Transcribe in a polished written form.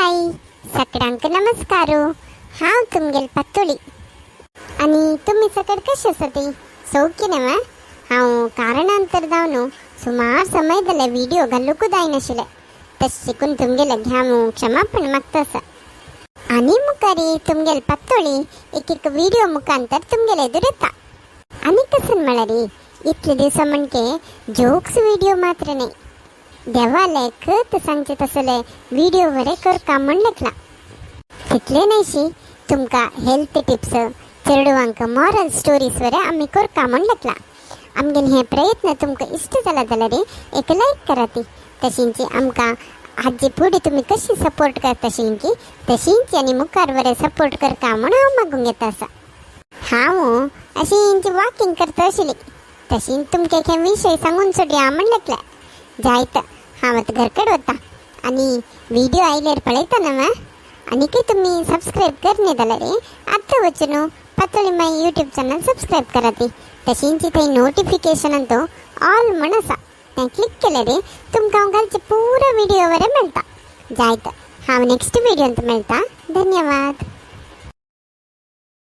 हाय सगळ्यांक नमस्कार. हांव तुमगेल पत्तोळी आनी तुमी सकड कशें आसा ती सौख्य न्हय? हांव कारणांतर जावन सुमार समय जाले व्हिडिओ घालूंकूच जायनाशिल्ले. तशें शिकून तुमगेले हांव क्षमापण मागता आसा. आनी मुखारी तुमगेल पत्तोळी एक एक व्हिडिओ मुखांतर तुमगेले एदुर येता. आनी कसन म्हळ्यार इतले दिवसा म्हणके जोक्स व्हिडिओ मात्र न्हय, देवाले कत सांगचे तसले व्हिडिओ वरे करका म्हण लेखला. तितले न्हयशी, तुमकां हेल्थ टिप्स, चेडवांक मॉरल स्टोरीज वरे आमी करका म्हण लेखला. आमगेले हे प्रयत्न तुमकां इश्ट जाला जाल्यार एक लायक करात. तशींच आमकां हाजे फुडें तुमी कशी सपोर्ट करता की तशींच आनी मुखार बरें सपोर्ट करता म्हूण हांव मागूंक येता आसा. हांव अशींच वॉकिंग करता आशिल्ली, तशींच तुमकां एक विशय सांगून सोडया म्हण लेखले. जायत, हांव आतां घरकड वता आनी व्हिडिओ आयल्यार पळयता न्हय. आनीकय तुमी सबस्क्रायब करने जाल्यार आतां वचून पातोळी माय यूट्यूब चॅनल सबस्क्रायब करात. तशींच थंय नोटिफिकेशन तो ऑल म्हण आसा, तें क्लिक केल्यार तुमकां हांव घालचे पुरो व्हिडिओ बरें मेळटा. जायत, हांव नेक्स्ट व्हिडियोंत मेळटा. धन्यवाद.